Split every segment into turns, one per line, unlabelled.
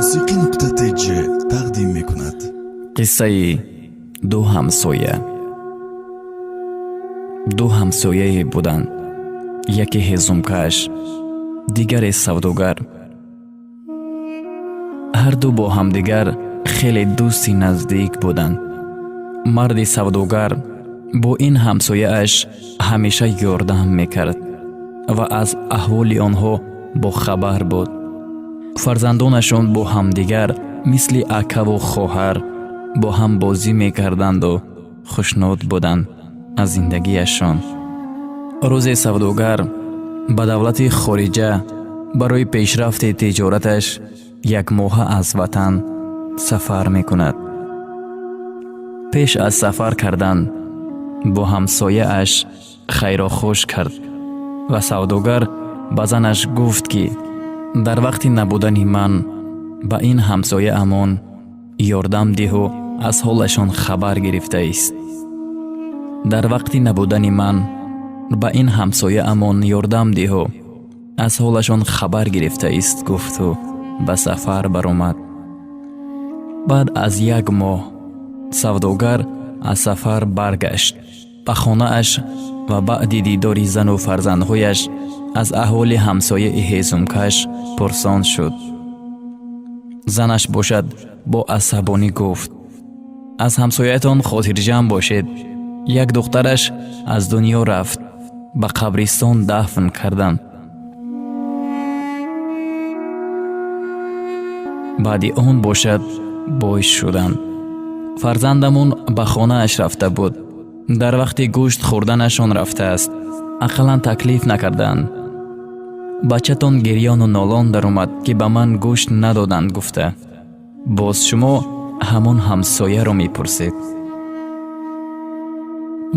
Мусиқӣ нуқта тж тақдим мекунад.
Қиссаи ду ҳамсоя. Ду ҳамсояе буданд, яке ҳезумкаш, дигаре савдогар. Ҳарду бо ҳамдигар хеле дӯсти наздик буданд. Марди савдогар бо ин ҳамсояаш ҳамеша ёрдам мекард ва аз аҳволи онҳо бохабар буд. Фарзандонашон бо ҳамдигар мисли акаву хоҳар бо ҳам бозӣ мекарданду хушнуд буданд аз зиндагиашон. Рӯзе савдогар ба давлати хориҷа барои пешрафти тиҷораташ якмоҳа аз ватан сафар мекунад. Пеш аз сафар кардан бо ҳамсояаш хайрохуш кард ва савдогар ба занаш гуфт, ки дар вақти набудани ман ба ин ҳамсояамон ёрдам диҳу аз ҳолашон хабар гирифтаист. Дар вақти набудани ман ба ин ҳамсояамон ёрдам диҳу аз ҳолашон хабар гирифтаист, гуфту ба сафар баромад. Баъд аз як моҳ савдогар аз сафар баргашт ба хонааш ва баъди дидори зану фарзандҳояш аз аҳволи ҳамсояи ҳезумкаш пурсон шуд. Занаш бошад, бо асабонӣ гуфт: «Аз ҳамсоятон хотирҷамъ бошед, як духтараш аз дунё рафт, ба қабристон дафн карданд. Баъди он бошад, бой шуданд. Фарзандамон ба хонааш рафта буд. Дар вақти гӯшт хӯрданашон рафтааст, ақаллан таклиф накарданд. Бачатон гирёну нолон даромад, ки ба ман гӯшт надоданд, гуфта. Боз шумо ҳамон ҳамсояро мепурсед».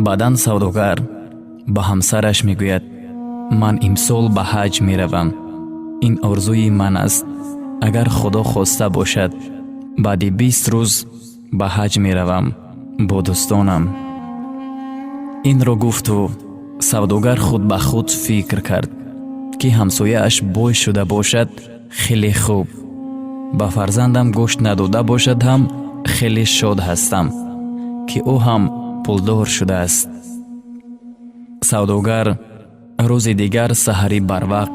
Баъдан савдогар ба ҳамсараш мегӯяд: «Ман имсол ба ҳаҷ меравам. Ин орзуи ман аст. Агар Худо хоста бошад, баъди 20 рӯз ба ҳаҷ меравам бо дӯстонам». Инро гуфту савдогар худ ба худ фикр кард, ки ҳамсояаш бой шуда бошад, хеле хуб, ба фарзандам гӯшт надода бошад ҳам, хеле шод ҳастам, ки ӯ ҳам пулдор шудааст. Савдогар рӯзи дигар саҳарӣ барвақт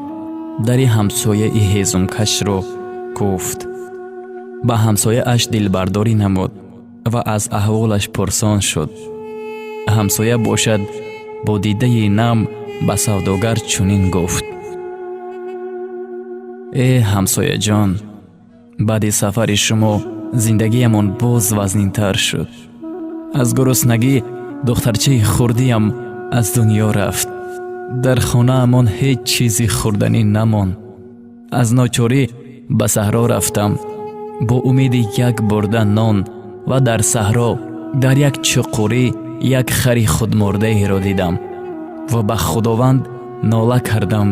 дари ҳамсояи ҳезумкашро кӯфт, ба ҳамсояаш дилбардорӣ намуд ва аз аҳволаш пурсон шуд. Ҳамсоя бошад, бо дидаи нам ба савдогар чунин гуфт: «Э, ҳамсояҷон, баъди сафари шумо зиндагиямон боз вазнинтар шуд. Аз гуруснагӣ духтарчаи хурдиам аз дунё рафт. Дар хонаамон ҳеҷ чизи хӯрданӣ намонд. Аз ночорӣ ба саҳро рафтам бо умеди як бурда нон ва дар саҳро дар як чуқурӣ як хари худмурдаеро дидам ва ба Худованд нола кардам,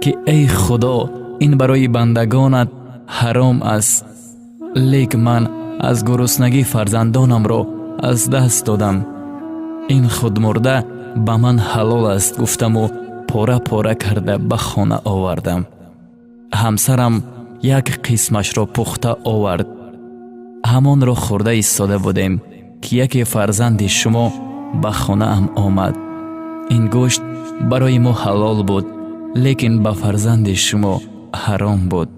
ки эй Худо, ин барои бандагонат ҳаром аст, лек ман аз гуруснагӣ фарзандонамро аз даст додам. Ин худмурда ба ман ҳалол аст, гуфтаму пора пора карда ба хона овардам. Ҳамсарам як қисмашро пухта овард. Ҳамонро хӯрда истода будем, ки яке фарзанди шумо ба хонаам омад. Ин гӯшт барои мо ҳалол буд, лекин ба фарзанди шумо ҳаром буд.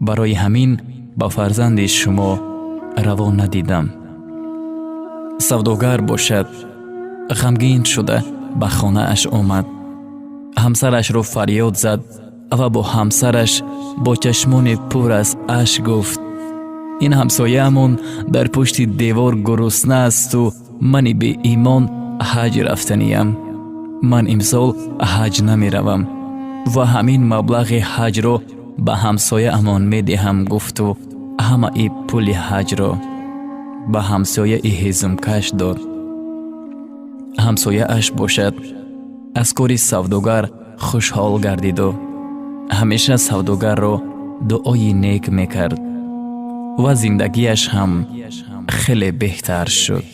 Барои ҳамин ба фарзанди шумо раво надидам». Савдогар бошад, ғамгин шуда ба хонааш омад, ҳамсарашро фарёд зад ва бо ҳамсараш бо чашмони пур аз ашк гуфт: «Ин ҳамсояамон дар пушти девор гурусна асту мани беимон ҳаҷ рафтаниям. Ман имсол ҳаҷ намеравам ва ҳамин маблағи ҳаҷро ба ҳамсояамон медиҳам», гуфту ҳамаи пули ҳаҷро ба ҳамсояи ҳезумкаш дод. Ҳамсояаш бошад, аз кори савдогар хушҳол гардиду ҳамеша савдогарро дуои нек мекард ва зиндагиаш ҳам хеле беҳтар шуд.